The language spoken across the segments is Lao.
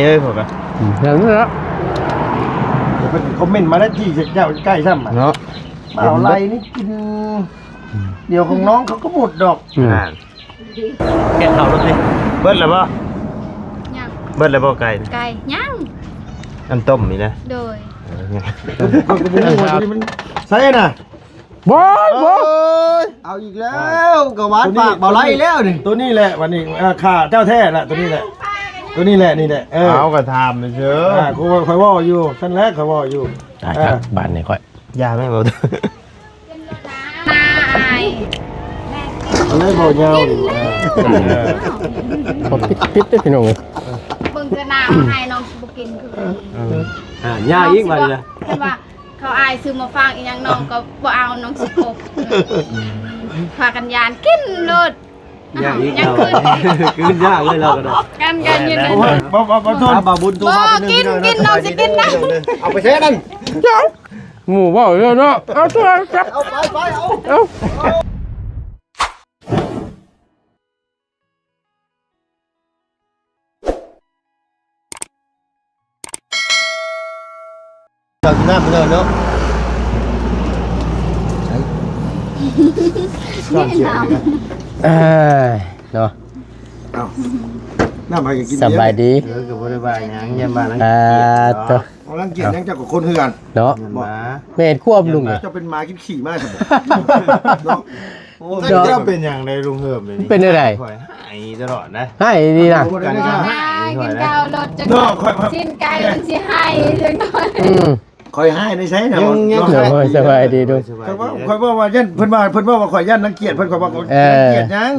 ເອີຍ ພວກ ອືມ ແລ້ວນີ້ລະ ເພິ່ນຄອມເມັນມາໄດ້ທີ່ເຈົ້າໃກ້ຊ້ຳ ເນາະ ມາເອົາໄລ່ນີ້ກິນ ອືມ ດຽວຂອງນ້ອງເຂົາກໍໝົດດອກ ອືມ ອ່າ ແກະເຂົ້າລົດຕິ ເບິດແລ້ວບໍ່? ຍັງ ເບິດແລ້ວບໍ່ໄກ່? ໄກ່ ຍັງ ອັນຕົ້ມນີ້ນະ ໂດຍ ເອີ ຍັງ ຂ້ອຍກໍບໍ່ຮູ້ວ່າຕົວນີ້ມັນໃສນະ ບໍ່ ບໍ່ ເອີຍ ເອົາອີກແລ້ວ ກະຫວານປາກບໍ່ໄຫຼແລ້ວນີ້ ຕົວນີ້ແຫຼະ ບັດນີ້ ເອີ ຂ້າເຈົ້າແທ້ລະ ຕົວນີ້ແຫຼະ ຕົວນີ້ແຫຼະ ນີ້ແຫຼະ ເອີ ເອົາ ກໍຖາມຊື່ ອ່າ ຂ້ອຍ ຂ້ອຍເວົ້າຢູ່ ຊັ້ນແຫຼະ ຂ້ອຍເວົ້າຢູ່ ຕາຍຄັກ ອ່າ ບາດນີ້ຂ້ອຍ ຢ່າແມ່ເວົ້າ ອັນໃດບໍ່ຍາວນີ້ ເອີ ບໍ່ປິດ ປິດເດ້ພີ່ນ້ອງເອີຍ ເບິ່ງແຕ່ໜ້າໃຫ້ນ້ອງຊິບໍ່ກິນຄື ອ່າ ຍ່າອີກບາດນີ້ນະ ເພິ່ນວ່າ ເຂົາອ້າຍຊື້ມາຝາກອີ່ຫຍັງ ນ້ອງກໍບໍ່ເອົາ ນ້ອງຊິກົບ ພາກັນຢ້ານກິນໂລດ ຍາກອີກ ຍັງ ແລ້ວ ຄືນຍາກເລີຍລາວກໍໄດ້ ກັນກັນຢູ່ນັ້ນ ໂອ້ຍ ບໍ່ ບໍ່ ບໍ່ທົນ ບ່າວບຸນໂທມາ ບໍ່ກິນ ກິນ ນ້ອງຊິກິນນຳ ເອົາໄປແຊ່ນັ້ນ ໝູ່ເວົ້າຢູ່ເນາະ ເອົາ ເອົາ ເອົາ ເອົາ ເອົາ ເຈົ້າກິນນ້ຳໄປເລີຍເນາະ ແນະນຳ ເອີ ເນາະ ເອົ້າ ນ້ຳໃຜກໍກິນ ສະບາຍດີ ເອີ ກໍບໍ່ໄດ້ວ່າຫຍັງ ຢ້ານວ່າລັງກຽດ ອ່າ ເນາະ ໂຕ ເອົາລັງກຽດຫຍັງ ເຈົ້າກໍຄົນຄືກັນເນາະ ຢ້ານວ່າ ແມ່ນຄວາມລຸງ ເຈົ້າເປັນໝາກິນຂີ້ມາຊັ້ນເນາະ ໂອ້ຍ ເຈົ້າເປັນຫຍັງໃດລຸງເຮີມນີ້ ເປັນຈັ່ງໃດ? ຂ້ອຍຫາຍຕະຫຼອດນະ ຫາຍດີນະ ກິນເຂົ້າລົດຈະ ເນາະ ຂ້ອຍ ຊີ້ນໄກ່ມັນຊິຫາຍຈັກໜ້ອຍ ອືມ ຂ້ອຍຫາຍໄດ້ໃສນະ ຍັງ ຍັງ ໂດຍ ສະບາຍດີ ໂດຍ ຂ້ອຍເວົ້າ ຂ້ອຍເວົ້າວ່າຢ້ານ ເພິ່ນວ່າ ເພິ່ນເວົ້າວ່າຂ້ອຍຢ້ານລັງກຽດ ເພິ່ນ ຂ້ອຍວ່າ ເອີ ລັງກຽດຫຍັງ?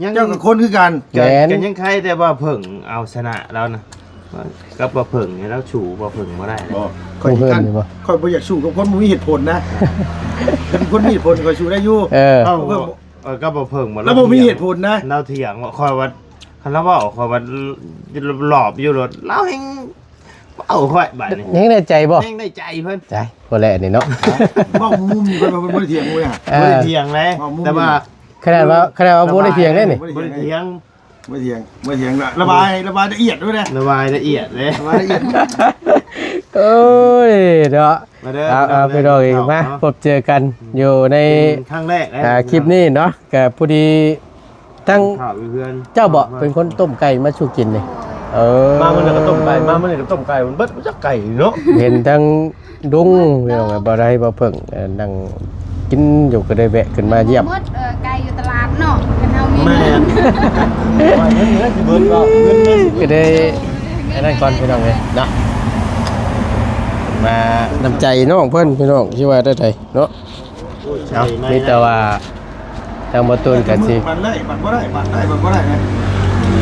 ຍັງ ເຈົ້າກໍຄົນຄືກັນ ແມ່ນ ກໍຍັງໄຄແຕ່ວ່າເພິ່ງເອົາຊະນະລາວນະ ກັບບໍ່ເພິ່ງນີ້ລາວສູ້ບໍ່ເພິ່ງບໍ່ໄດ້ ບໍ່ ຂ້ອຍ ຂ້ອຍບໍ່ຢາກສູ້ກັບຄົນບໍ່ມີເຫດຜົນນະ ຄັນຄົນມີເຫດຜົນຂ້ອຍສູ້ໄດ້ຢູ່ ເອີ ເອົາ ເອີ ກັບບໍ່ເພິ່ງບໍ່ ລາວບໍ່ມີເຫດຜົນນະ ລາວຖຽງວ່າ ຂ້ອຍວ່າ ຄັນລາວເວົ້າ ຂ້ອຍວ່າຫຼອບຢູ່ໂລດ ລາວແຮ່ງ ເອົາຂ້ອຍບາດນີ້ ແຮ່ງໄດ້ໃຈບໍ່? ແຮ່ງໄດ້ໃຈເພິ່ນ ໃຈ ບໍ່ແລະນີ້ເນາະ ເວົ້າມຸມນີ້ເພິ່ນວ່າເພິ່ນບໍ່ໄດ້ຖຽງເວີຍ ເອີ ບໍ່ໄດ້ຖຽງເດ້ ເວົ້າມຸມ ແຕ່ວ່າ ຂະໜາດວ່າ ຂະໜາດວ່າບໍ່ໄດ້ຖຽງເດ້ນີ້ ບໍ່ໄດ້ຖຽງ ບໍ່ໄດ້ຖຽງ ບໍ່ໄດ້ຖຽງ ລະບາຍ ລະບາຍລະອຽດເລີຍນະ ລະບາຍລະອຽດເດ້ ລະບາຍລະອຽດ ໂອ້ຍເນາະ ມາເດີ ເອົາ ເອົາ ພີ່ນ້ອງເອີຍ ມາ ເນາະ ພົບເຈີກັນຢູ່ໃນ ເປັນຄັ້ງແລກເດ້ ອ່າ ຄລິບນີ້ເນາະ ກະພໍດີ ທັງເຈົ້າບໍ ເປັນຄົນຕົ້ມໄກ່ມາສູ່ກິນນີ້ ເອີ ມາມື້ນັ້ນກໍຕົ້ມໄກ່ ມາມື້ນີ້ກໍຕົ້ມໄກ່ ມັນເບິດຈັກໄກ່ເນາະ ເຫັນທັງລຸງ ພີ່ນ້ອງ ບໍ່ໄດ້ ບໍ່ເພິ່ງ ເອີ ນັ່ງກິນຢູ່ ກໍໄດ້ແວະຂຶ້ນມາຢ້ຽມ ໝົດ ເອີ ໄກ່ຢູ່ຕະຫຼາດເນາະ ຄັນເຮົາມີ ແມ່ນ ວ່າເງິນເດືອນຊິເບິດເນາະ ເງິນເດືອນຊິເບິດ ກໍໄດ້ ອັນນັ້ນກ່ອນ ພີ່ນ້ອງເອີຍເນາະ ມານ້ຳໃຈນ້ອງເພິ່ນ ພີ່ນ້ອງ ຊິວ່າແນວໃດເນາະ ເອົາ ມີແຕ່ວ່າ ທາງບໍ່ຕູນກໍຊິ ບັດໄດ້ ບັດບໍ່ໄດ້ ບັດໄດ້ ບັດບໍ່ໄດ້ນະ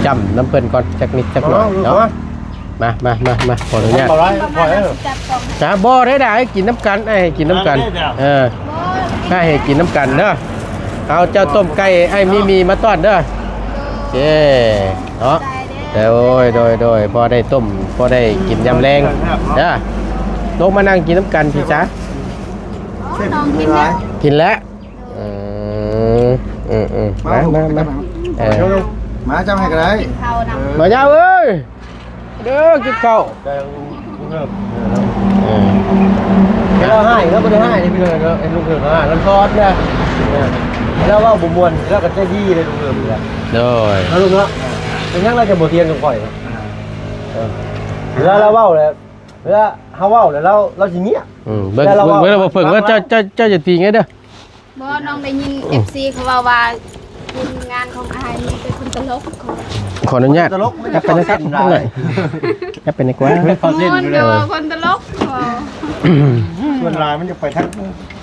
ຈ້ຳນຳເພິ່ນກ່ອນຈັກນິດຈັກໜ້ອຍເນາະ ມາ ມາ ມາ ມາ ຂໍອະນຸຍາດ ບໍ່ໄດ້ ບໍ່ໄດ້ ນະ ບໍ່ໄດ້ ໄດ້ກິນນຳກັນ ໄດ້ກິນນຳກັນ ເອີ ໄດ້ໃຫ້ກິນນຳກັນເດີ ເອົາ ເຈົ້າຕົ້ມໄກ່ ອ້າຍມີໝີ່ມາຕ້ອນເດີ ເອີ ເນາະ ໂດຍ ໂດຍ ໂດຍ ພໍໄດ້ຕົ້ມ ພໍໄດ້ກິນຍາມແລງເດີ ລົງມານັ່ງກິນນຳກັນພີ້ຊະ ກິນແລ້ວ ອືມ ອືມ ມາ ມາ ມາ ເອີ ມາ ເຈົ້າໃຫ້ກໍໄດ້ ກິນເຂົ້ານຳ ມາຍາວເອີຍ ເດີ ກິນເຂົ້າ ເອີ ແຕ່ລາວຮ້າຍ ລາວບໍ່ໄດ້ຮ້າຍເດ້ພີ່ນ້ອງເນາະ ເຫັນລຸງເຂີນວ່າລາວຊອດເດ້ ລາວເວົ້າບໍ່ມ່ວນ ລາວກໍໃຈດີເດ້ລຸງເຂີນເດ້ ໂດຍ ເນາະລຸງເນາະ ເປັນຫຍັງລາວຈະບໍ່ຖຽງກັບຂ້ອຍ ເອີ ເວລາລາວເວົ້າແລ້ວ ເວລາເຮົາເວົ້າແລ້ວ ລາວ ລາວຊິງຽບ ອືມ ເບິ່ງ ເບິ່ງ ເບິ່ງ ເບິ່ງ ເບິ່ງ ເຈົ້າ ເຈົ້າ ເຈົ້າຢ່າຕີງເດ້ ບໍ່ ນ້ອງໄດ້ຍິນ ອືມ ເອັຟຊີ ເຂົາເວົ້າວ່າທີມງານຂອງອ້າຍມີແຕ່ຄົນຕະຫຼົກ ຂໍອະນຸຍາດ ຕະຫຼົກ ກັບໄປໃນ ກັບໄປໃນກວ່າ ເຂົາເສັ້ນຢູ່ເດີ ຄົນຕະຫຼົກ ສ່ວນຫຼາຍມັນຈະໄປທາງ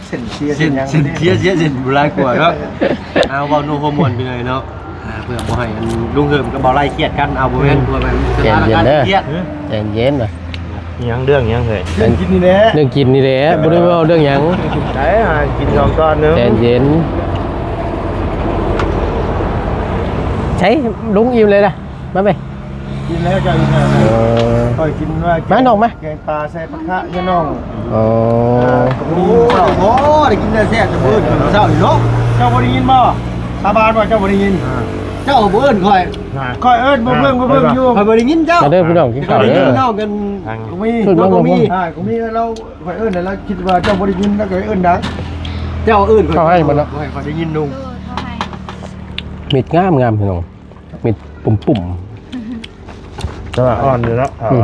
ເສັ້ນເຊຍ ເສັ້ນ ເສັ້ນຫຍັງ ເສັ້ນເຊຍ ເສັ້ນ ເສັ້ນຫຼາຍກວ່າເນາະ ເອົາ ເວົ້າໂນ້ຫົວມ່ວນໄປເລີຍເນາະ ອ່າ ເພື່ອບໍ່ໃຫ້ອັນລຸງເຮີມກັບບ່າວໄລ່ຄຽດກັນ ເອົາ ບໍ່ແມ່ນ ອືມ ເພື່ອມັນ ໃຈເຢັນເດີ ໃຈເຢັນ ຫຍັງ ເລື່ອງຫຍັງເຮີ້ຍ ເລື່ອງກິນນີ້ແຫຼະ ເລື່ອງກິນນີ້ແຫຼະ ບໍ່ໄດ້ເວົ້າເລື່ອງຫຍັງ ໄດ້ຫາກິນສອງຕອນໜຶ່ງ ໃຈເຢັນ ໃສ ລຸງອີ່ມແລ້ວລະ ມາແມ່ ກິນແລ້ວ ເຈົ້າອີ່ມແລ້ວ ເອີ ຂ້ອຍກິນວ່າ ມານ້ອງມາ ແກງປາໃສ່ຜັກຄະ ຍາໜອງ ອໍ ອ່າ ໂອ້ ໄດ້ກິນແລ້ວແຊບ ແຕ່ມື້ເຊົ້ານີ້ເນາະ ເຈົ້າບໍ່ໄດ້ຍິນບໍ່? ສາບານວ່າເຈົ້າບໍ່ໄດ້ຍິນ ອ່າ ເຈົ້າບໍ່ເອີ້ນຂ້ອຍ ຂ້ອຍເອີ້ນບໍ່ເບິ່ງ ອ່າ ບໍ່ເບິ່ງຢູ່ ຂ້ອຍບໍ່ໄດ້ຍິນເຈົ້າ ມາເດີພີ່ນ້ອງ ກິນເຂົ້າເດີ ເຈົ້າໄດ້ຍິນນ້ອງກັນ ອ່າ ບໍ່ມີ ຂຶ້ນມາບໍ່ມີ ອ່າ ບໍ່ມີ ລາວ ຂ້ອຍເອີ້ນແລ້ວ ລາວຄິດວ່າເຈົ້າບໍ່ໄດ້ຍິນ ລາວກໍເອີ້ນດັງ ເຈົ້າເອີ້ນຂ້ອຍ ເຂົ້າໃຫ້ບໍ່ເນາະ ຂ້ອຍ ຂ້ອຍໄດ້ຍິນນຸ່ງ ເອີ ເຂົ້າໃຫ້ ເມັດງາມໆ ພີ່ນ້ອງ ເມັດປຸ້ມໆ ແຕ່ວ່າອ່ອນຢູ່ເນາະ ອືມ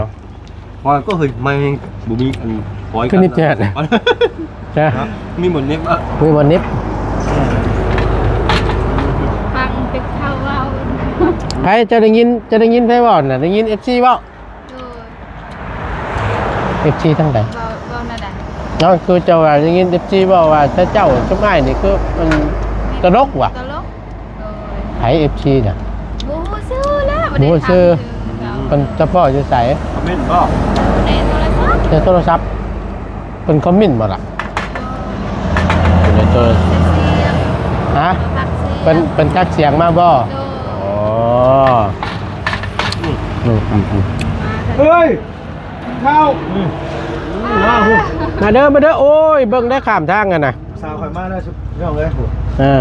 ພອຍກໍເຮີ້ຍ ມາແຮງບໍ່ມີອັນພອຍ ຄືນິບແຈດ ແຈ ມີບ່ອນເນັບ ມີບ່ອນເນັບ ຟັງເປັກເຂົາເວົ້າ ໃຜ ເຈົ້າໄດ້ຍິນ ເຈົ້າໄດ້ຍິນໃຜເວົ້ານະ ໄດ້ຍິນເອັຟຊີເວົ້າ ໂດຍ ເອັຟຊີທາງໃດ ເວົ້າ ເວົ້າແນວໃດ ເນາະ ຄືເຈົ້າວ່າໄດ້ຍິນເອັຟຊີເວົ້າວ່າ ເຈົ້າ ຊຸມອ້າຍນີ້ຄືມັນຕະຫຼົກຫວາ ຕະຫຼົກ ໂດຍ ໃຜເອັຟຊີນະ ບໍ່ຮູ້ຊື່ແລ້ວ ບໍ່ຮູ້ຊື່ ບໍ່ໄດ້ຖາມຊື່ ເພິ່ນຈະພໍ້ຢູ່ໃສ ຄອມເມັນບໍ່ ໃນໂທລະສັບ ໃນໂທລະສັບ ເພິ່ນຄອມເມັນບໍ່ລະ ຢູ່ໃນໂທລະສັບ ຮະ ເພິ່ນ ເພິ່ນທັກສຽງມາບໍ່ ໂດຍ ອໍ ອືມ ເອີຍ ເຂົ້າ ມາເດີ ມາເດີ ໂອ້ຍ ເບິ່ງໄດ້ຂ້າມທາງຫັ້ນນະ ສາວຂ້ອຍມາແລ້ວ ພີ່ນ້ອງເອີຍ ເອີ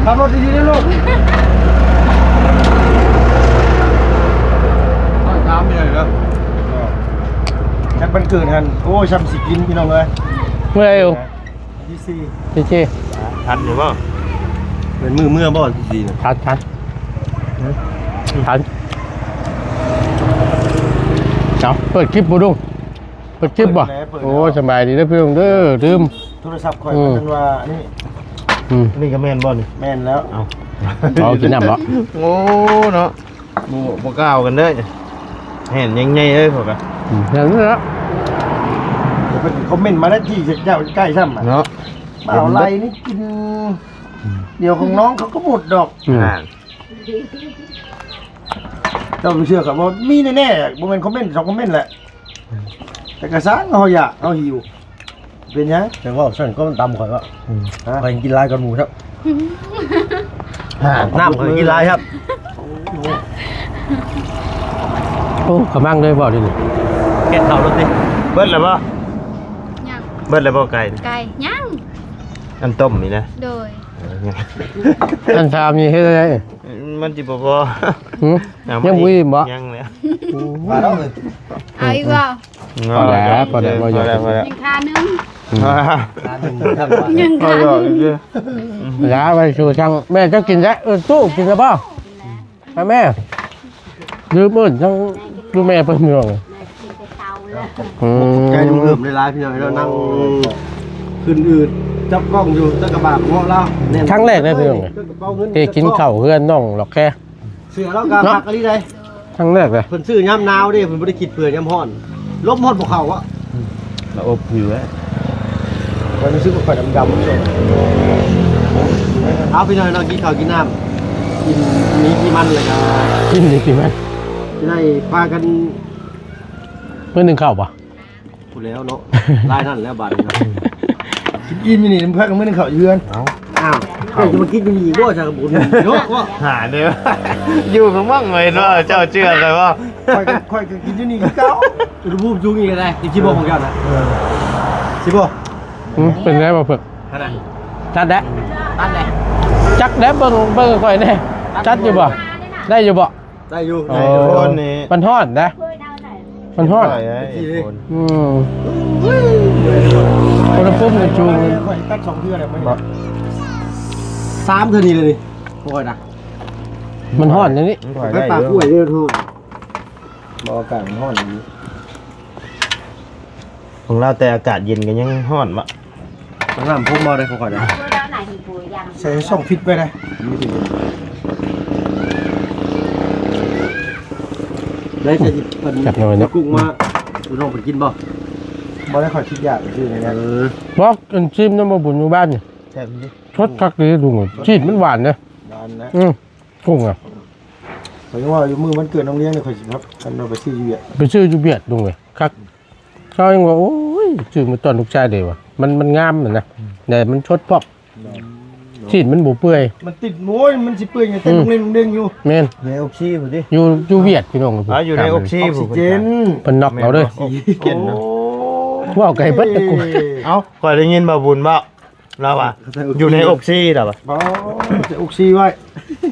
ຂັບລົດດີໆເດີລູກ ຂ້ອຍຖາມເມຍເດີ ຈັກວັນເກີດຫັ້ນ ໂອ້ຍ ຊ່ຳຊິກິນ ພີ່ນ້ອງເອີຍ ເມື່ອຍຢູ່ ທີສີ່ ທີສີ່ ທັນຢູ່ບໍ່ ເປັນມື້ເມື່ອບໍ່ ທີສີ່ນະ ທັນ ທັນ ຮະ ທັນ ເອົາ ເປີດຄລິບບໍ່ລຸງ ເປີດຄລິບບໍ່ ເປີດແລ້ວ ເປີດແລ້ວ ໂອ້ ສະບາຍດີເດີພີ່ນ້ອງເດີ ລືມ ໂທລະສັບຂ້ອຍ ອືມ ມັນວ່າອັນນີ້ ອືມ ອັນນີ້ກໍແມ່ນບໍ່ນີ້ ແມ່ນແລ້ວ ເອົາ ເອົາກິນນ້ຳບໍ່ ໂອ້ເນາະ ບໍ່ ບໍ່ກ່າວກັນເດີ ແມ່ນຍັງໃຫຍ່ເດີ ເຂົາກໍ ອືມ ແມ່ນແລ້ວ ເພິ່ນຄອມເມັນມາໄດ້ທີ່ເຈົ້າໃກ້ຊ້ຳ ເນາະ ບ່າວໄລນີ້ກິນ ອືມ ດຽວຂອງນ້ອງເຂົາກໍໝົດດອກ ອືມ ອ່າ ເຈົ້າບໍ່ເຊື່ອກໍບໍ່ ມີແນ່ໆ ບໍ່ແມ່ນຄອມເມັນສອງຄອມເມັນແຫຼະ ແຕ່ກະຊ່າງ ເຮົາຢາກ ເຮົາຫິວ ເປັນຫຍັງ? ແຕ່ເວົ້າຊັ້ນກໍມັນຕຳຂ້ອຍວ່າ ອືມ ຮະ? ຂ້ອຍກິນຫຼາຍກວ່າໝູ່ຄັບ ອືມ ນ້ຳຂ້ອຍກິນຫຼາຍຄັບ ໂອ້ ກະມັງເລີຍເວົ້າເດນີ້ ເຮັດເຂົ້າລົດຕິ ເບິດແລ້ວບໍ່? ຍັງ ເບິດແລ້ວບໍ່ໄກ່? ໄກ່ ຍັງ ອັນຕົ້ມນີ້ນະ ໂດຍ ເອີ ຍັງ ອັນຊາມນີ້ເຮັດຈັ່ງໃດ? ມັນຊິບໍ່ພໍ ຫື? ຍັງບໍ່ອີ່ມບໍ່? ຍັງແລ້ວ ໂອ້ ມາແລ້ວເລີຍ ເອົາອີກບໍ່? ພໍແລ້ວ ພໍແລ້ວ ພໍແລ້ວ ພໍແລ້ວ ຍັງຄາໜຶ່ງ ອືມ ຄາໜຶ່ງ ຍັງຄາໜຶ່ງ ຢ່າໄວ້ສູ່ທາງແມ່ເຈົ້າກິນແລ້ວ ເອີ ຕູ້ກິນແລ້ວບໍ່? ມາແມ່ ລືມເອີ້ນທາງຢູ່ແມ່ເພິ່ນພີ່ນ້ອງ ອືມ ໃຈລຸງເອີມຫຼາຍໆ ພີ່ນ້ອງເນາະ ນັ່ງຂຶ້ນອືດ ຈັບກ້ອງຢູ່ ຈັກກະບາກເງາະລາວ ຄັ້ງແລກເລີຍພີ່ນ້ອງ ທີ່ກິນເຂົ້າເຮືອນນ້ອງຫຼອກແຄ ເສື້ອລາວກໍ ເນາະ ຄັກອີ່ຫຼີໃດ໋ ຄັ້ງແລກເລີຍ ເພິ່ນຊື້ຍາມໜາວເດ້ ເພິ່ນບໍ່ໄດ້ຄິດເພື່ອຍາມຮ້ອນ ລົມຮອດບໍ່ເຂົ້າອະ ລະອົບຢູ່ແລ້ວ ຂ້ອຍຮູ້ສຶກວ່າຂ້ອຍດຳໆ ເອົາ ພີ່ນ້ອງເນາະ ກິນເຂົ້າກິນນ້ຳ ກິນມີກິນມັນ ແລ້ວກໍກິນມີກິນມັນ ຊິໄດ້ພາກັນ ມື້ໜຶ່ງເຂົ້າບໍ່? ພຸ້ນແລ້ວເນາະ ລາຍນັ້ນແລ້ວບາດນີ້ເນາະ ກິນອີ່ມຢູ່ນີ້ ພາກັນມື້ໜຶ່ງເຂົ້າຢູ່ເຮືອນ ເອົ້າ ອ້າວ ເຈົ້າຈະມາກິນຢູ່ນີ້ບໍ່ ຊະບຸນເນາະ ຫາເດີ ຢູ່ກັບມັງ ເຫັນບໍ່ ເຈົ້າເຊື່ອຂ້ອຍບໍ່? ຂ້ອຍກໍ ຂ້ອຍກໍກິນຢູ່ນີ້ຄືເກົ່າ ອຸນຫະພູມສູງອີກກໍໄດ້ ອີກຊິບໍ່ຂອງເຈົ້ານະ ເອີ ຊິບໍ່? ຫື ເປັນໄງບໍ່ເພິ່ນ? ຂະໜາດ ຕັດແລ້ວ ຕັດແລ້ວ ຈັກແລ້ວ ເບິ່ງ ເບິ່ງຂ້ອຍແດ່ ຕັດຢູ່ບໍ່? ໄດ້ຢູ່ບໍ່? ໄດ້ຢູ່ ອໍ ໄດ້ຢູ່ ມັນຮ້ອນເດ້ ມັນຮ້ອນ ໄດ້ ໄດ້ ອືມ ອຸນຫະພູມມັນສູງ ຂ້ອຍຕັດສອງເທື່ອແລ້ວ ບໍ່ ສາມເທື່ອນີ້ເລີຍນີ້ ຂ້ອຍນະ ມັນຮ້ອນເດ້ນີ້ ໄປປາກກ້ວຍເດ້ ມັນຮ້ອນ ບໍ່ ອາກາດມັນຮ້ອນອີ່ຫຼີ ຂອງລາວແຕ່ອາກາດເຢັນກໍຍັງຮ້ອນວະ ນ້ຳພຸ້ມເອົາໄດ້ ຂ້ອຍໄດ້ ໃສ່ຊ່ອງຟິດໄວ້ໄດ້ ໄດ້ ໃສ່ເພິ່ນ ຈັບໜ້ອຍເນາະ ໃສ່ກຸ້ງມາ ລອງໄປກິນບໍ່? ບໍ່ໄດ້ ຂ້ອຍຄິດຢາກຊື່ນີ້ແຫຼະ ເອີ ບໍ່ ອັນຊີມນຳບໍ່ບຸນຢູ່ບ້ານນີ້ ແຊບດີ ສົດຄັກດີລຸງ ຊີ້ນມັນຫວານເດ້ ຫວານນະ ອືມ ກຸ້ງອະ ຂ້ອຍວ່າຢູ່ມື້ວັນເກີດນ້ອງລ້ຽງນີ້ ຂ້ອຍຊິພາກັນໄປຊື້ຢູ່ຫວຽດ ໄປຊື້ຢູ່ຫວຽດລຸງເອີຍ ຄັກ ເຂົາຍັງວ່າ ໂອ້ຍ ຊື້ມາຕ້ອນລູກຊາຍເດ້ວ່າ ມັນ ມັນງາມຫັ້ນນະ ແລະມັນສົດພ້ອມ ຊີ້ນມັນບໍ່ເປື່ອຍ ມັນຕິດ ໂອ້ຍ ມັນຊິເປື່ອຍຫຍັງ ແຕ່ ອືມ ເດ້ງໆຢູ່ ແມ່ນ ໃນອົກຊີພຸ້ນຕິ ຢູ່ ຢູ່ຫວຽດພີ່ນ້ອງ ອ່າ ຢູ່ໃນອົກຊີ ອົກຊີພຸ້ນ ເພິ່ນນັອກເອົາເດີ ເປັນເນາະ ເວົ້າໄກເບິດຕະກູ ເອົ້າ ຂ້ອຍໄດ້ຍິນບ່າວບຸນເວົ້າ ລາວວ່າ ເຂົາໃສ່ອົກຊີ ຢູ່ໃນອົກຊີລາວວ່າ ບໍ່ ໃສ່ອົກຊີໄວ້.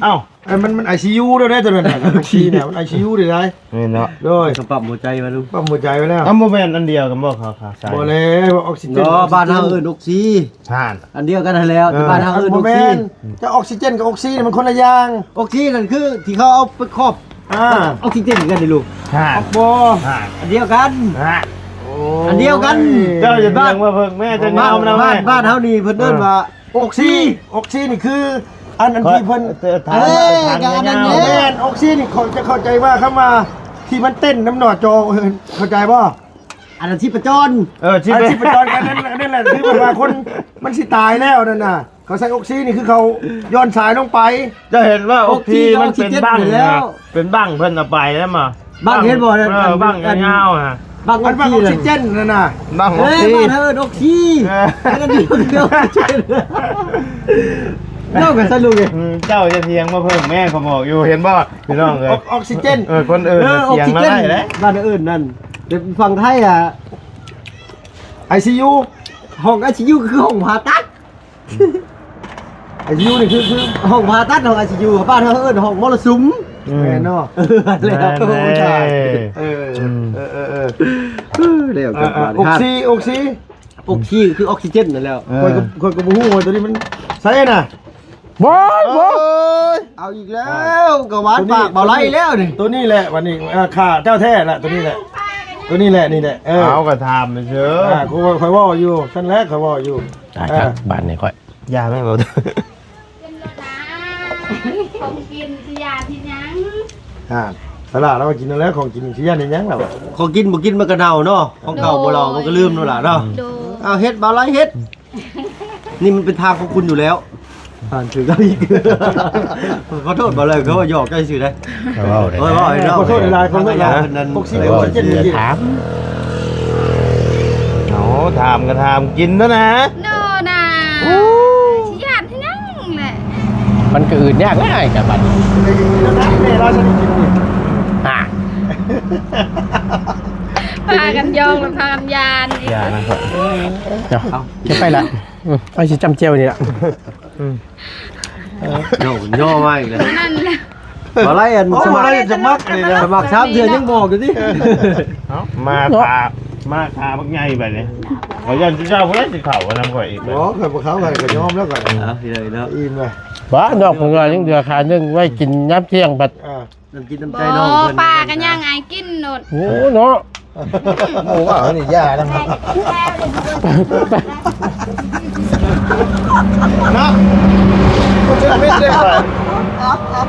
ເອົ້າ ເອີ ມັນ ມັນໄອຊີຢູເດ້ ຕົວນັ້ນນະ ອົກຊີນະ ມັນໄອຊີຢູເດ້. ແມ່ນເນາະ ໂດຍ ເຂົາປ້ຳຫົວໃຈວ່າລູກ ປ້ຳຫົວໃຈໄວ້ແລ້ວ. ເອົ້າ ບໍ່ແມ່ນອັນດຽວກັນບໍ່ ເຂົາ ເຂົາໃສ່ ບໍ່ແລ້ວ ອອກຊີເຈນ ບໍ່ ບ້ານເຮົາເອີ້ນອົກຊີ ຫັ້ນ ອັນດຽວກັນຫັ້ນແຫຼ້ວ ເອີ ແຕ່ບ້ານເຮົາເອີ້ນອົກຊີ ນ ແຕ່ອອກຊີເຈນກັບອົກຊີນີ້ມັນຄົນລະຢ່າງ. ອົກຊີນັ້ນຄືທີ່ເຂົາເອົາໄປຄອບ ອ່າ ອອກຊີເຈນຄືກັນເດ້ລູກ ຮະ ບໍ່ ຮະ ອັນດຽວກັນ ຮະ ໂອ້ຍ ອັນດຽວກັນ. ເຈົ້າຢ່າຖຽງວ່າເພິ່ງແມ່ ເຈົ້າຍອມນຳ ບ້ານ ແມ່ ບ້ານເຮົານີ້ເພິ່ນເອີ້ນວ່າ ເອີ ອົກຊີ ອົກຊີນີ້ຄືອັນ ອັນທີ່ເພິ່ນ ເອີ ຖາມ ເອີ ຖາມ ກໍອັນນັ້ນແຫຼະ ຍາວໆ ແມ່ນ ອົກຊີນີ້ເຂົາຈະເຂົ້າໃຈວ່າຄຳວ່າທີ່ມັນເຕັ້ນນຳໜ້າຈໍ ເຂົ້າໃຈບໍ່? ອັນນັ້ນຊີບປະຈອນ ເອີ ຊີບ ອັນຊີບປະຈອນ ອັນນັ້ນ ອັນນັ້ນແຫຼະ ຄືແບບວ່າຄົນມັນຊິຕາຍແລ້ວນັ້ນນະ. ເຂົາໃສ່ອົກຊີນີ້ຄືເຂົາຢ່ອນສາຍລົງໄປ. ເຈົ້າເຫັນວ່າອົກຊີມັນເປັນບັ້ງ ເປັນບັ້ງເພິ່ນເອົາໄປແລ້ວມາ ບັ້ງເຫັນບໍ່? ເອີ ບັ້ງຍາວໆ ນະ ບັ້ງ ອັນບັ້ງອົກຊີເຈນນັ້ນນະ ບັ້ງອົກຊີ ເອີ ບ້ານເຮົາເອີ້ນອົກຊີ ເອີ ອັນນີ້ເປັນອົກຊີເຈນ ເຈົ້າກໍສະຫຼຸບເດ້. ອືມ ເຈົ້າຢ່າຖຽງມາເພິ່ງແມ່ ເຂົາບອກຢູ່ ເຫັນບໍ່ພີ່ນ້ອງເອີຍ? ອົກຊີເຈນ ເອີ ຄົນອື່ນ ເອີ ຖຽງມາໄດ້ເດ້ ບ້ານອື່ນນັ້ນ ແຕ່ຝັ່ງໄທອະ ໄອຊີຢູ ຫ້ອງໄອຊີຢູຄືຫ້ອງຜ່າຕັດ. ໄອຊີຢູນີ້ຄື ຄືຫ້ອງຜ່າຕັດ ຫ້ອງໄອຊີຢູ ບ້ານເຮົາເອີ້ນຫ້ອງມໍລະສຸມ. ອືມ ແມ່ນເນາະ ແລ້ວ ແມ່ນເດ້ ໂອ້ຍ ຕາຍ ເອີ ອືມ ເອີ ເອີ ເອີ ເອີ ແລ້ວກັນ ອ່າ ອ່າ ອົກຊີ ອົກຊີ ອົກຊີຄືອົກຊີເຈນນັ້ນແຫຼ້ວ. ເອີ ຂ້ອຍກໍ ຂ້ອຍກໍບໍ່ຮູ້ວ່າຕົວນີ້ມັນໃສນະ. ບໍ່ ບໍ່ ເອົາອີກແລ້ວ ກໍຫວານປາກບໍ່ໄຫຼແລ້ວນີ້ ຕົວນີ້ແຫຼະ ບັດນີ້ ອ່າ ຂ້າເຈົ້າແທ້ລະ ຕົວນີ້ແຫຼະ ຕົວນີ້ແຫຼະ ນີ້ແຫຼະ ເອີ ເອົາກໍຖາມຊື່ ອ່າ ຂ້ອຍ ຂ້ອຍເວົ້າຢູ່ ຊັ້ນແຫຼະ ຂ້ອຍເວົ້າຢູ່. ຕາຍ ອ່າ ຄັກ ບາດນີ້ຂ້ອຍ ຢ່າແມ່ເວົ້າ ກິນໂລດນາ ຂອງກິນຊິຢ້ານເຮັດຫຍັງ? ອ່າ ສະຫຼາດລາວວ່າກິນນັ້ນແຫຼະ ຂອງກິນຊິຢ້ານເຮັດຫຍັງລາວວ່າ ຂອງກິນບໍ່ກິນມັນກໍເນົ່າເນາະ ຂອງເກົ່າບໍ່ເລົາມັນກໍລືມໂລດລະເນາະ. ໂດຍ ເອົາເຮັດ ເບົາໄຫຼເຮັດ ນີ້ມັນເປັນທາງຂອງຄຸນຢູ່ແລ້ວ ຜ່ານຖືກເອົາອີກ ຂໍໂທດ ເບົາໄຫຼ ເຂົາຫຍອກເຈົ້າຊື່ເດ້ ເວົ້າໄດ້ ໂອ້ຍ ເວົ້າໃຫ້ເນາະ ຂໍໂທດຫຼາຍໆ ຂອງເພິ່ນນະ ເພິ່ນນັ້ນ ຫົກສິບ ຫົກສິບເຈັດ ຖາມ ເອົາ ຖາມກໍຖາມ ກິນເທົ່ານັ້ນ ໂນນາ ຊິຢ້ານ ຍັງແຫຼະ ມັນກໍອື່ນຍາກຫຼາຍກັບບັດນີ້ ແມ່ລາວຊະນີ້ກິນນີ້ ອ່າ ພາກັນຢອກ ແລ້ວພາກັນຢ້ານອີກ ຢ່ານະ ເອົາ ເກັບໄປລະ ອືມ ອ້າຍຊິຈ້ຳແຈ່ວນີ້ລະ ອືມ ເອີ ໂຍມ ຍໍມາອີກແລ້ວ ນັ້ນແຫຼະ ບໍ່ໄດ້ ອັນ ໂອ້ຍ ສະໝັກ ບໍ່ໄດ້ ສະໝັກນີ້ນະ ສະໝັກສາມເທື່ອຍັງບອກຢູ່ຕິ ເອົ້າ ມາ ເນາະ ຕາ ມາຕາບັກໃຫຍ່ບາດນີ້ ຂ້ອຍຢ້ານເຈົ້າບໍ່ໄດ້ຊິເຂົ້ານຳຂ້ອຍອີກ ບໍ່ ຂ້ອຍບໍ່ເຂົ້າ ຂ້ອຍກໍຍອມແລ້ວ ຂ້ອຍ ເອົາ ອີ່ມແລ້ວ ບໍ່ ນອກເພິ່ນວ່າຍັງເຫຼືອຂາໜຶ່ງໄວ້ກິນຍາມທ່ຽງ ບັດ ອ່າ ນ້ຳຈິດນ້ຳໃຈນ້ອງເພິ່ນ ບໍ່ ປາກໍຍ່າງອາຍກິນໂລດ ໂອ້ເນາະ ໂອ້ ວ່ານີ້ຢ່ານຳ ເນາະ ມັນຈະເປັນໄດ້ບໍ່ ເນາະ ກໍ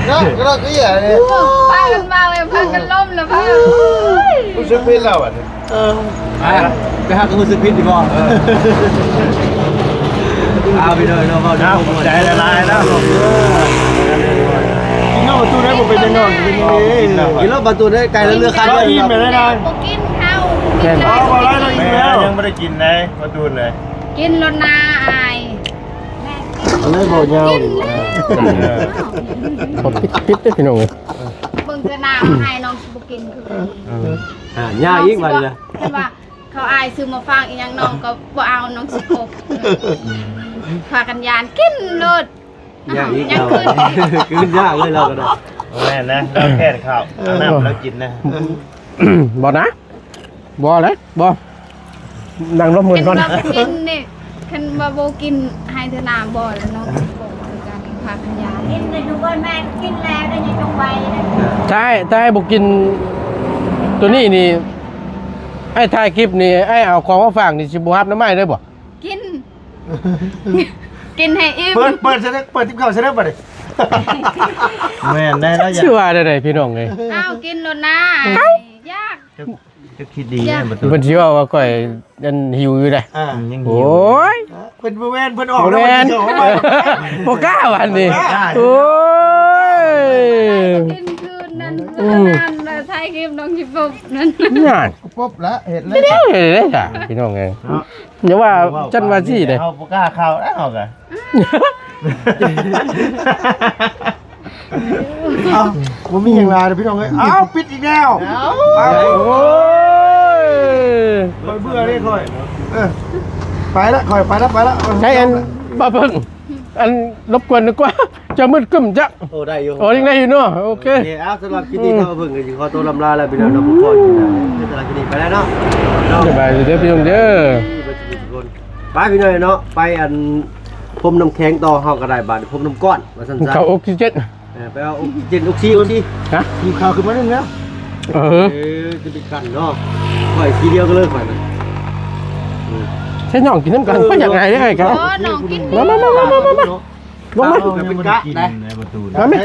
ເລີຍນີ້ ພາກັນເວົ້າ ພາກັນລົມແລ້ວ ພາກັນ ຮູ້ສຶກຜິດແລ້ວບັດນີ້ ເອີ ໄປ ໄປຫາກໍຮູ້ສຶກຜິດຢູ່ບໍ່? ເອີ ເອົາ ພີ່ນ້ອງເນາະ ເວົ້າ ຂອບໃຈຫຼາຍໆເນາະ ກິນເນາະ ປະຕູໄດ້ບໍ່ເປັນຫຍັງເນາະ ກິນເນາະ ກິນເນາະ ປະຕູໄດ້ ໄກ່ລະເລືອກຄັນ ເອີ ອີ່ມແລ້ວນະ ບໍ່ກິນເຂົ້າ ກິນແລ້ວ ເອົາ ບໍ່ໄດ້ເນາະ ອີ່ມແລ້ວ ຍັງບໍ່ໄດ້ກິນເລີຍ ປະຕູເລີຍ ກິນໂລດນາອາຍ ເອົາເລີຍ ບໍ່ຍາວ ກິນແລ້ວ ເອີ ປິດ ປິດເດີ້ ພີ່ນ້ອງເອີຍ ເບິ່ງແຕ່ໜ້າອາຍ ນ້ອງຊິບໍ່ກິນຄືກັນ ເອີ ອ່າ ຍາກອີກບາດນີ້ນະ ເພິ່ນວ່າ ເຂົາອາຍຊື້ມາຝາກອີ່ຫຍັງ ນ້ອງກໍບໍ່ເອົາ ນ້ອງຊິກົບ ພາກັນຢ້ານ ກິນໂລດ ຍາກອີກ ຍັງຂຶ້ນ ຄືນຍາກເລີຍລາວກໍໄດ້ ບໍ່ແມ່ນນະ ລາວແຄ້ນເຂົ້າ ເອີ ເອົານ້ຳລາວກິນນະ ບໍ່ນະ ບໍ່ເລີຍ ບໍ່ ນັ່ງລົມເງິນກ່ອນ ຄັນວ່າບໍ່ກິນນີ້ ຄັນວ່າບໍ່ກິນໃຫ້ເທື່ອໜ້າບໍ່ ແລ້ວນ້ອງຊິບໍ່ຄືກັນ ພາກັນຢ້ານ ກິນແຕ່ຢູ່ເບິ່ງແມ່ກິນແລ້ວໄດ້ຍັງຈະໄວເດ້ ຖ້າ ຖ້າອ້າຍບໍ່ກິນຕົວນີ້ນີ້ ອ້າຍຖ່າຍຄລິບນີ້ ອ້າຍເອົາຂອງມາຝາກນີ້ ຊິບໍ່ຮັບນ້ຳອ້າຍເລີຍບໍ່? ກິນ ກິນໃຫ້ອີ່ມ ເປີດ ເປີດຊະເດີ້ ເປີດຕິບເຂົ້າຊະເດີ້ບັດນີ້ ແມ່ນໄດ໋ ລາວຢາກ ຊິວ່າແນວໃດພີ່ນ້ອງເອີຍ ເອົາ ກິນໂລດນາ ຢາກ ເຈົ້າຄິດດີແມ່ນບໍ່? ເພິ່ນຊິເວົ້າວ່າຂ້ອຍອັນຫິວຢູ່ເດ້ ອ່າ ຍັງຫິວ ໂອ້ຍ ເພິ່ນບໍ່ແມ່ນ ເພິ່ນອອກ ບໍ່ແມ່ນ ແລ້ວເພິ່ນຊິເຂົ້າມາ ບໍ່ກ້າບາດນີ້ ບໍ່ກ້າ ໂອ້ຍ ກິນຄືນນັ້ນ ອືມ ນັ້ນ ແລ້ວຖ່າຍຄລິບນ້ອງຊິປົບນັ້ນ ນັ້ນ ປົບລະ ເຮັດເລີຍ ເຮັດເລີຍຈ້ະ ພີ່ນ້ອງເອີຍ ເນາະ ຢ່າວ່າ ເວົ້າ ຈັ່ນວ່າຊີ້ເດ້ ເຮົາບໍ່ກ້າເຂົ້າແລ້ວ ເຮົາກະ ເອົ້າ ບໍ່ມີຫຍັງຫຼາຍເດີ້ພີ່ນ້ອງເອີຍ ເອົ້າ ປິດອີກແລ້ວ ເອົ້າ ໂອ້ຍ ຂ້ອຍເບື່ອເດ້ຂ້ອຍ ເອີ ໄປລະ ຂ້ອຍໄປລະ ໄປລະ ໃຊ້ອັນ ບໍ່ເບິ່ງ ອັນ ລົບກວນດີກວ່າ ຈະມືດກຶ້ມຈັກ ໂອ້ ໄດ້ຢູ່ ໂອ້ ຍັງໄດ້ຢູ່ເນາະ ໂອເຄ ໂອເຄ ເອົາ ສຳລັບຄລິບນີ້ ອືມ ເຮົາເບິ່ງກໍຊິຂໍຕົວລຳລາແລ້ວພີ່ນ້ອງເນາະ ພໍກິນນະ ສຳລັບຄລິບນີ້ໄປແລ້ວເນາະ ສະບາຍດີເດີພີ່ນ້ອງເດີ ໄປພີ່ນ້ອງເນາະ ໄປອັນ ພົມນ້ຳແຂງຕໍ່ ເຮົາກໍໄດ້ບາດພົມນ້ຳກ້ອນວ່າຊັ້ນຊະ ເຂົ້າອົກຊີເຈັນ ເອີ ໄປເອົາອົກຊີເຈັນ ອົກຊີ ອົກຊີ ຮະ ຫິວເຂົ້າຂຶ້ນມາໜຶ່ງແລ້ວ ເອີ ເອີ ຈະໄປກັນເນາະ ຂ້ອຍຊີດຽວກັນເລີຍຂ້ອຍນະ ເອີ ໃຫ້ນ້ອງກິນນຳກັນ ເອີ ຂ້ອຍຢາກໄຫ້ເດ້ ໃຫ້ກັນ ອໍ ນ້ອງກິນ ມາ ມາ ມາ ມາ ມາ ລົງມາ ເປັນກະໄດ້ ມາແມ່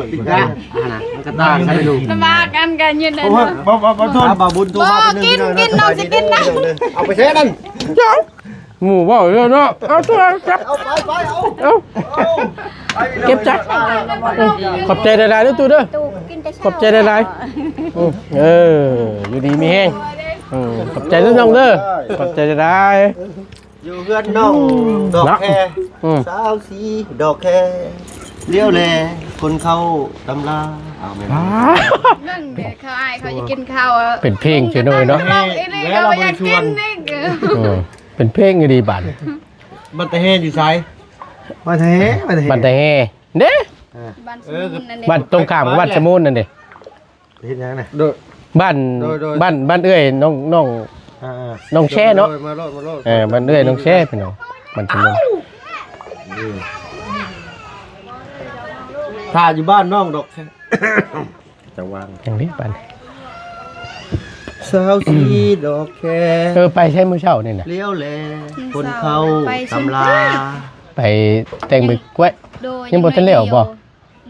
ເປັນກະ ອັນນະ ມັນກະຕ່າງກັນໄປດູ ສະບາຍກັນກັນຢູ່ນັ້ນ ໂອ້ຍ ບໍ່ ບໍ່ ບໍ່ ບໍ່ ບໍ່ບຸນໂທມາ ບໍ່ ເປັນໜຶ່ງ ກິນ ກິນ ນ້ອງຊິກິນນະ ເອົາໄປແຊ່ນັ້ນ ເຈົ້າ ໝູ່ເວົ້າເດີເນາະ ເອົາຕົວຈັບ ເອົາໄປ ໄປ ເອົາ ເອົາ ເອົາ ເກັບຈ້ະ ຂອບໃຈຫຼາຍໆເດີຕູ້ເດີ ຂອບໃຈຫຼາຍໆ ເອີ ຢູ່ດີມີແຮງ ເອີ ຂອບໃຈເດີນ້ອງເດີ ຂອບໃຈຫຼາຍໆ ຢູ່ເຮືອນນ້ອງ ອືມ ດອກແຄ ເນາະ ອືມ ສາວສີດອກແຄ ລຽວແລ ຄົນເຂົ້າຕຳລາ ເອົາແມ່ນ ເບິ່ງເດ້ ເຂົາອາຍ ເຂົາຢາກກິນເຂົ້າ ເປັນເພງເສຍໜ້ອຍເນາະ ເຂົາຢາກກິນອີກ ເອີ ເປັນເພງອີ່ຫຼີບາດ ບ້ານຕາແຮຢູ່ໃສ? ບ້ານຕາແຮ ບ້ານຕາແຮ ບ້ານຕາແຮເດ້ ບ້ານສະມຸນນັ້ນເດ້ ບ້ານຕົງຂ້າມກັບບ້ານສະມຸນນັ້ນເດ້ ເຮັດຫຍັງນະ? ໂດຍ ບ້ານ ໂດຍ ໂດຍ ບ້ານ ບ້ານເອື້ອຍນ້ອງ ນ້ອງ ອ່າໆ ນ້ອງແຊເນາະ ໂດຍ ໂດຍ ມາໂລດ ມາໂລດ ເອີ ບ້ານເອື້ອຍນ້ອງແຊພີ່ນ້ອງ ບ້ານສະມຸນ ອືມ ຖ້າຢູ່ບ້ານນ້ອງດອກ ຈະວ່າງ ຈັ່ງນີ້ປານ ສາວສີດອກແຄ ເອີ ໄປໃສມື້ເຊົ້ານີ້ນະ? ລຽວແລ ຄົນເຂົ້າຕຳລາ ໄປແຕ່ງໃບກ້ວຍ ໂດຍ ຍັງບໍ່ທັນແລ້ວບໍ່?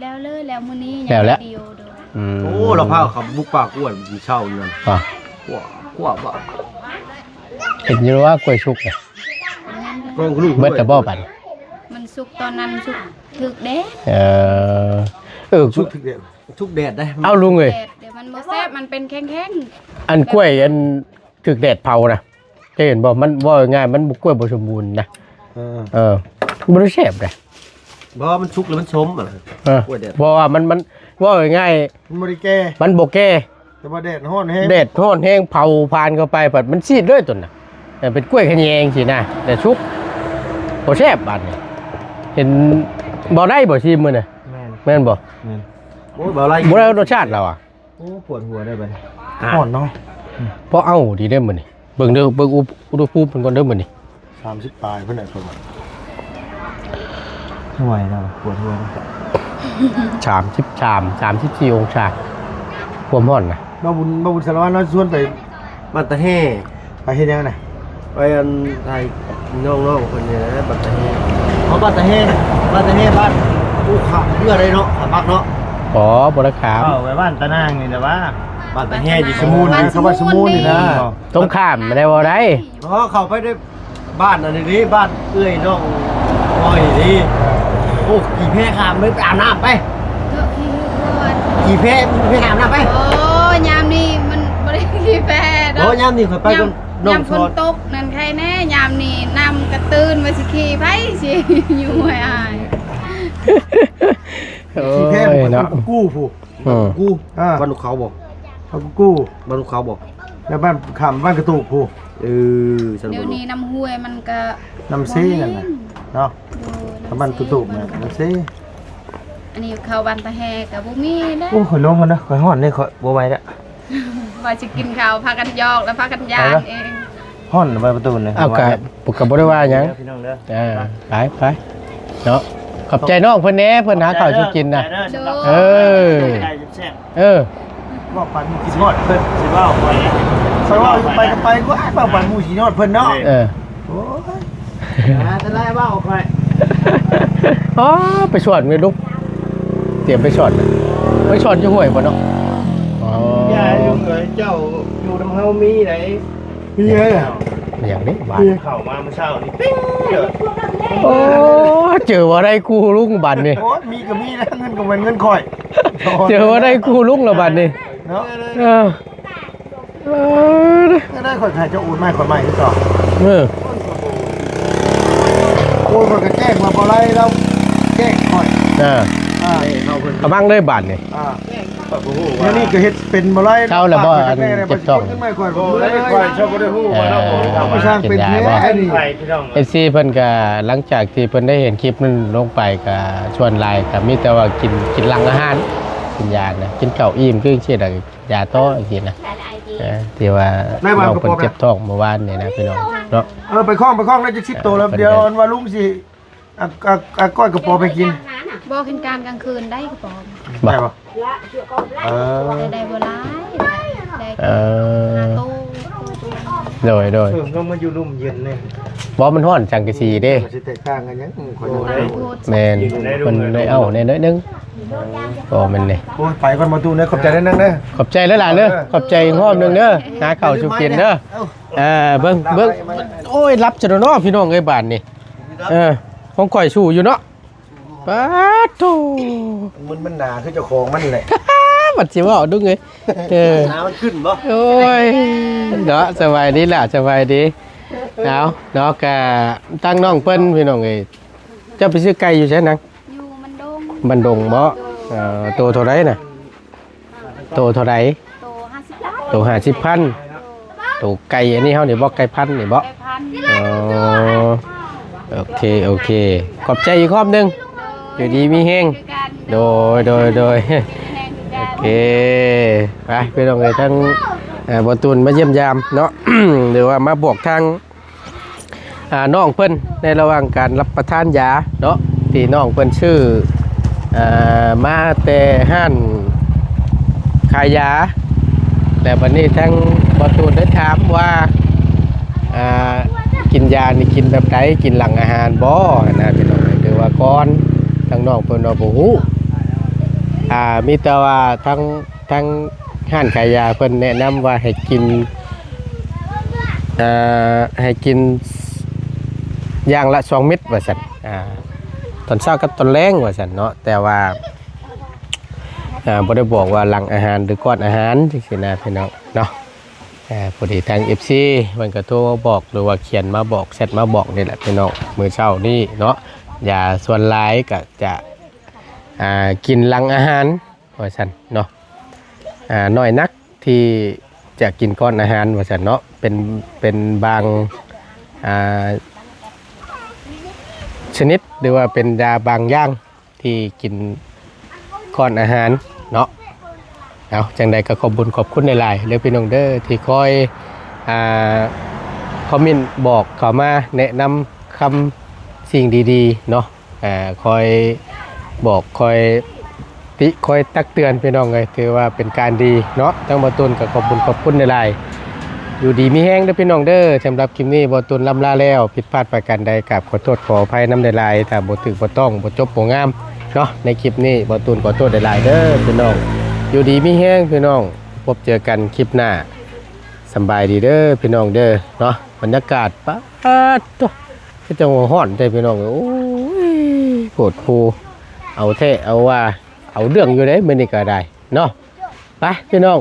ແລ້ວເລີຍ ແລ້ວມື້ນີ້ ແລ້ວແລ້ວ ຍັງບໍ່ໄດ້ຢູ່ໂດຍ ອືມ ໂອ້ ລາວພາເຂົາບຸກປ່າກ້ວຍມື້ເຊົ້ານັ້ນ ອ່າ ກ້ວຍ ກ້ວຍບໍ່ ເຫັນຢູ່ວ່າກ້ວຍສຸກນະ ກອງລູກເບິດແລ້ວບໍ່ບັດ? ມັນສຸກຕອນນັ້ນ ສຸກຖືກແດດ ເອີ ເອີ ສຸກຖືກແດດ ທຸກແດດໄດ໋ ເອົາລຸງເອີຍ ແດດ ດຽວມັນບໍ່ແຊບ ມັນເປັນແຂງໆ ອັນກ້ວຍອັນຖືກແດດເຜົານະ ເຈົ້າເຫັນບໍ່? ມັນເວົ້າງ່າຍໆ ມັນບໍ່ ກ້ວຍບໍ່ສົມບູນນະ ເອີ ເອີ ບໍ່ໄດ້ແຊບເດ້ ບໍ່ ມັນສຸກແລ້ວມັນສົມ ເອີ ກ້ວຍແດດ ເພາະວ່າມັນ ມັນເວົ້າງ່າຍໆ ມັນບໍ່ໄດ້ແກ່ ມັນບໍ່ແກ່ ແຕ່ວ່າແດດຮ້ອນແຮງ ແດດຮ້ອນແຮງ ເຜົາຖ່ານເຂົ້າໄປ ພັດມັນຊີດເລີຍຕົວນະ ເອີ ເປັນກ້ວຍຂະແຍງຊີ້ນະ ແຕ່ສຸກ ບໍ່ແຊບບາດນີ້ ເຫັນບໍ່ໄດ້ບໍ່ຊີມມື້ນີ້ ແມ່ນ ແມ່ນບໍ່? ແມ່ນ ໂອ້ຍ ບໍ່ໄດ້ ບໍ່ໄດ້ລົດຊາດລາວອະ ໂອ້ ປວດຫົວໄດ້ບັດນີ້ ຮ້ອນເນາະ ພໍເອົາດີເດ້ມື້ນີ້ ເບິ່ງເດີ ເບິ່ງອຸ ອຸນຫະພູມເພິ່ນກ່ອນເດີມື້ນີ້ ສາມສິບປາຍພຸ້ນແຫຼະ ເພິ່ນວ່າ ບໍ່ໄຫວແລ້ວ ປວດຫົວ ສາມສິບສາມ ສາມສິບສີ່ອົງສາ ຄວາມຮ້ອນນະ ບ່າວບຸນ ບ່າວບຸນສາລະວັນ ເຮົາຊວນໄປ ບ້ານຕາແຮ ໄປເຮັດຫຍັງນະ? ໄປອັນ ຖ່າຍນ້ອງໆເພິ່ນນີ້ແຫຼະ ບ້ານຕາແຮ ເອົາ ບ້ານຕາແຮ ບ້ານຕາແຮ ບ້ານ ໂອ້ ຂ້າມເຮືອໄດ້ເນາະ ຂ້າມບັກເນາະ ອໍ ບໍ່ໄດ້ຂ້າມ ເຂົ້າໄປບ້ານຕານາງນີ້ແຫຼະວ່າ ບ້ານຕາແຮຢູ່ສະໝູນ ບ້ານສະໝູນ ເຂົ້າບ້ານສະໝູນນີ້ນະ ຕົງຂ້າມໄດ້ບໍ່ໄດ້ ອໍ ເຂົ້າໄປໄດ້ ບ້ານອັນນີ້ເດ້ ບ້ານເອື້ອຍນ້ອງອ້ອຍເດ້ ໂອ້ ຂີ່ແພຂ້າມເລີຍ ໄປອາບນ້ຳໄປ ເອີ ຂີ່ແພ ແພຂ້າມນ້ຳໄປ ໂອ້ ຍາມນີ້ມັນບໍ່ໄດ້ຂີ່ແພດອກ ໂອ້ ຍາມນີ້ຂ້ອຍໄປກັບນ້ອງ ຍາມຝົນຕົກນັ້ນໄຄແນ່ ຍາມນີ້ນ້ຳກະຕື້ນວ່າຊິຂີ່ ໃຜຊິຢູ່ຫ້ວຍອ້າຍ ໂອ້ຍ ຂີ່ແພ ເນາະ ກູພູ ເອີ ກູ ອ່າ ບ້ານນກເຂົາບໍ່? ບ້ານກູ່ ບ້ານນກເຂົາບໍ່? ແລ້ວບ້ານ ຂ້າມບ້ານກະຕູບພຸ້ນ ເອີ ຊັ້ນ ດຽວນີ້ນ້ຳຫ້ວຍມັນກະ ນ້ຳເຊນັ້ນນະ ບໍ່ແຫ້ງເນາະ ໂດຍ ບ້ານກະຕູບນະ ນ້ຳເຊ ອັນນີ້ເຂົ້າບ້ານຕາແຮກະບໍ່ມີເດ້ ໂອ້ ຂ້ອຍລົງກ່ອນເດີ ຂ້ອຍຮ້ອນເດ້ ຂ້ອຍບໍ່ໄຫວແລ້ວ ວ່າຊິກິນເຂົ້າ ພາກັນຢອກແລ້ວພາກັນຍ່າງເອງ ຮ້ອນໄປປະຕູນີ້ ເອົາ ກະ ກະບໍ່ໄດ້ວ່າຫຍັງ ພີ່ນ້ອງເດີ ເອີ ໄປ ໄປ ເນາະ ຂອບໃຈນ້ອງເພິ່ນແດ່ ເພິ່ນຫາເຂົ້າສູ່ກິນນະ ເອີ ເອີ ເວົ້າໄປໝູ່ຄິດຮອດເພິ່ນ ຊິເວົ້າໄປ ຂ້ອຍເວົ້າຢູ່ໄປກໍໄປ ເວົ້າໄປໝູ່ຊິຮອດເພິ່ນເນາະ ເອີ ໂອ້ຍ ຫາແຕ່ໄດ້ເວົ້າໄປ ອໍ ໄປສອນແມ່ລູກ ຕຽມໄປສອນ ໄປສອນຢູ່ຫ້ວຍບໍ່ເນາະ ອໍ ຢ່າຢູ່ເອີຍ ເຈົ້າຢູ່ນຳເຮົາມີໃດ ມີເອີຍ ມີຫຍັງນີ້ບ້ານ ເຂົ້າມາມື້ເຊົ້ານີ້ ປິ້ງເລີຍ ໂອ້ ເຈີບໍ່ໄດ້ຄູ່ລຸງບັດນີ້ ໂອ້ຍ ມີກໍມີນະ ເງິນກໍແມ່ນເງິນຂ້ອຍ ເຈີບໍ່ໄດ້ຄູ່ລຸງລະບັດນີ້ ເນາະ ເອີ ເອີ ໄດ້ ຂ້ອຍໃຫ້ເຈົ້າໂອນມາໃຫ້ຂ້ອຍໃໝ່ຄືເກົ່າ ເອີ ໂອນຂ້ອຍກໍແຈ້ງວ່າບໍ່ໄດ້ແລ້ວ ແຈ້ງຂ້ອຍ ເອີ ອ່າ ກະບັງເລີຍບາດນີ້ ອ່າ ດຽວນີ້ກໍເຮັດເປັນບໍ່ຫຼາຍ ເຊົາແລ້ວບໍ່? ອັນເຈັບທ້ອງ ຂ້ອຍບໍ່ໄດ້ຮູ້ວ່າເນາະ ເອີ ໄປສ້າງເປັນແທ້ນີ້ ເອັຟຊີເພິ່ນກໍ ຫຼັງຈາກທີ່ເພິ່ນໄດ້ເຫັນຄລິບນັ້ນລົງໄປ ກໍສ່ວນຫຼາຍກໍມີແຕ່ວ່າກິນ ກິນຫຼັງອາຫານ ກິນຢານະ ກິນເຂົ້າອີ່ມຄືຈັ່ງຊີ້ລະ ຢາຕໍ່ຈັ່ງຊີ້ນະ ເອີ ທີ່ວ່ານ້ອງເພິ່ນເຈັບທ້ອງເມື່ອວານນີ້ນະ ພີ່ນ້ອງເນາະ. ເອີ ໄປຄ້ອງ ໄປຄ້ອງໄດ້ຈັກສິບໂຕແລ້ວ ເພິ່ນ ດຽວອັນວ່າລຸງຊິ ອາ ອາ ອາ ກ້ອຍກະປອມໃຫ້ກິນ ບໍ່ ເປັນການກາງຄືນໄດ້ກະປອມ ບໍ່ ໄດ້ບໍ່? ເອີ ໄດ້ ໄດ້ບໍ່ຫຼາຍ ໄດ້ ເອີ ຫ້າໂຕ ໂດຍ ໂດຍ ເອີ ລົງມາຢູ່ລຸ່ມເຢັນນີ້ ບໍ່ ມັນຮ້ອນສັງກະສີເດ້ ມັນຊິແຕກຕ່າງກັນຫຍັງ ຂ້ອຍຍັງບໍ່ໄດ້ ແມ່ນ ເພິ່ນໄດ້ເອົາແດ່ໜ້ອຍໜຶ່ງ ບໍ່ແມ່ນນີ້ ໂອ້ຍ ໄປກ່ອນບໍ່ຕູ້ເດີ ຂອບໃຈເດີນາງເດີ ຂອບໃຈຫຼາຍໆເດີ ເອີ ຂອບໃຈອີກຮອບໜຶ່ງເດີ ຫາເຂົ້າສູ່ກິນເດີ ເອີ ເບິ່ງ ເບິ່ງ ໂອ້ຍ ຫຼັບຊະເນາະ ພີ່ນ້ອງເອີຍ ບາດນີ້ ເອີ ຂອງຂ້ອຍສູ້ຢູ່ເນາະ ປາດໂທ້ ມັນ ມັນໜາຄືເຈົ້າຂອງມັນແຫຼະ ມັນຊິເວົ້າດຸເອີຍ ເອີ ໜາມັນຂຶ້ນບໍ່? ໂອ້ຍ ເນາະ ສະບາຍດີຫຼະ ສະບາຍດີ ເອົາເນາະ ກະທາງນ້ອງເພິ່ນ ພີ່ນ້ອງເອີຍ ເຈົ້າໄປຊື້ໄກ່ຢູ່ໃສນາງ? ຢູ່ບ້ານດົງ ບ້ານດົງບໍ່? ໂດຍ ເອີ ໂຕເທົ່າໃດນະ? ໂຕເທົ່າໃດ? ໂຕຫ້າສິບພັນ ໂຕຫ້າສິບພັນ ໂຕໄກ່ອັນນີ້ເຮົານີ້ບໍ່ ໄກ່ພັນນີ້ບໍ່? ໄກ່ພັນ ອໍ ໂອເຄ ໂອເຄ ຂອບໃຈອີກຮອບໜຶ່ງ ໂດຍ ຢູ່ດີມີແຮງ ຄືກັນ ໂດຍ ໂດຍ ໂດຍ ແຮງຄືກັນ ໂອເຄ ໄປພີ່ນ້ອງເອີຍ ທາງ ເອີ ບໍ່ຕູນມາຢ້ຽມຢາມເນາະ ຫຼືວ່າມາບອກທາງ ອ່າ ນ້ອງເພິ່ນໃນລະຫວ່າງການຮັບປະທານຢາເນາະ ທີ່ນ້ອງເພິ່ນຊື້ ອ່າ ມາແຕ່ຮ້ານຂາຍຢາ ແລ້ວບັດນີ້ທາງບໍ່ຕູນໄດ້ຖາມວ່າ ອ່າ ກິນຢານີ້ກິນແບບໃດ ກິນຫຼັງອາຫານບໍ່ຫັ້ນນະ ພີ່ນ້ອງ ຫຼືວ່າກ່ອນ ທາງນ້ອງເພິ່ນວ່າບໍ່ຮູ້ ອ່າ ມີແຕ່ວ່າທາງ ທາງຮ້ານຂາຍຢາເພິ່ນແນະນຳວ່າໃຫ້ກິນ ເອີ ໃຫ້ກິນຢ່າງລະສອງເມັດວ່າຊັ້ນ ອ່າ ຕອນເຊົ້າກັບຕອນແລງວ່າຊັ້ນເນາະ ແຕ່ວ່າ ອ່າ ບໍ່ໄດ້ບອກວ່າຫຼັງອາຫານ ຫຼື ກ່ອນອາຫານ ຈັ່ງຊີ້ນະ ພີ່ນ້ອງເນາະ ເອີ ພໍດີທາງເອັຟຊີເພິ່ນກໍໂທມາບອກ ຫຼືວ່າຂຽນມາບອກ ແຊັດມາບອກນີ້ແຫຼະ ພີ່ນ້ອງ ມື້ເຊົ້ານີ້ເນາະ ຢາສ່ວນຫຼາຍກໍຈະ ອ່າ ກິນຫຼັງອາຫານ ວ່າຊັ້ນເນາະ ອ່າ ໜ້ອຍນັກທີ່ຈະກິນກ່ອນອາຫານວ່າຊັ້ນເນາະ ເປັນ ເປັນບາງ ອ່າ ຊະນິດ ຫຼືວ່າເປັນຢາບາງຢ່າງທີ່ກິນກ່ອນອາຫານເນາະ ເອົາ ຈັ່ງໃດກໍຂອບບຸນຂອບຄຸນຫຼາຍໆເດີພີ່ນ້ອງເດີ ທີ່ຄອຍ ອ່າ ຄອມເມັນບອກເຂົ້າມາແນະນຳຄຳສິ່ງດີໆເນາະ ອ່າ ຄອຍບອກ ຄອຍຕິ ຄອຍຕັກເຕືອນ ພີ່ນ້ອງເອີຍ ຖືວ່າເປັນການດີເນາະ ທາງບໍ່ຕູນກໍຂອບບຸນຂອບຄຸນຫຼາຍໆ ຢູ່ດີມີແຮງເດີພີ່ນ້ອງເດີ ສຳລັບຄລິບນີ້ບໍ່ຕູນລ່ຳລາແລ້ວ ຜິດພາດປະການໃດ ກາບຂໍໂທດຂໍອະໄພນຳຫຼາຍໆ ຖ້າບໍ່ຖືກບໍ່ຕ້ອງ ບໍ່ຈົບບໍ່ງາມເນາະ ໃນຄລິບນີ້ບໍ່ຕູນຂໍໂທດຫຼາຍໆເດີພີ່ນ້ອງ ຢູ່ດີມີແຮງພີ່ນ້ອງ ພົບເຈີກັນຄລິບໜ້າ ສຳບາຍດີເດີພີ່ນ້ອງເດີເນາະ ບັນຍາກາດ ປາດໂທ້ ຄືຈັ່ງວ່າຮ້ອນແທ້ພີ່ນ້ອງເອີຍ ໂອ້ຍ ໂພດໂພ ເອົາແທ້ເອົາວ່າ ເອົາເລື່ອງຢູ່ເດ້ມື້ນີ້ກໍໄດ້ເນາະ ໄປພີ່ນ້ອງ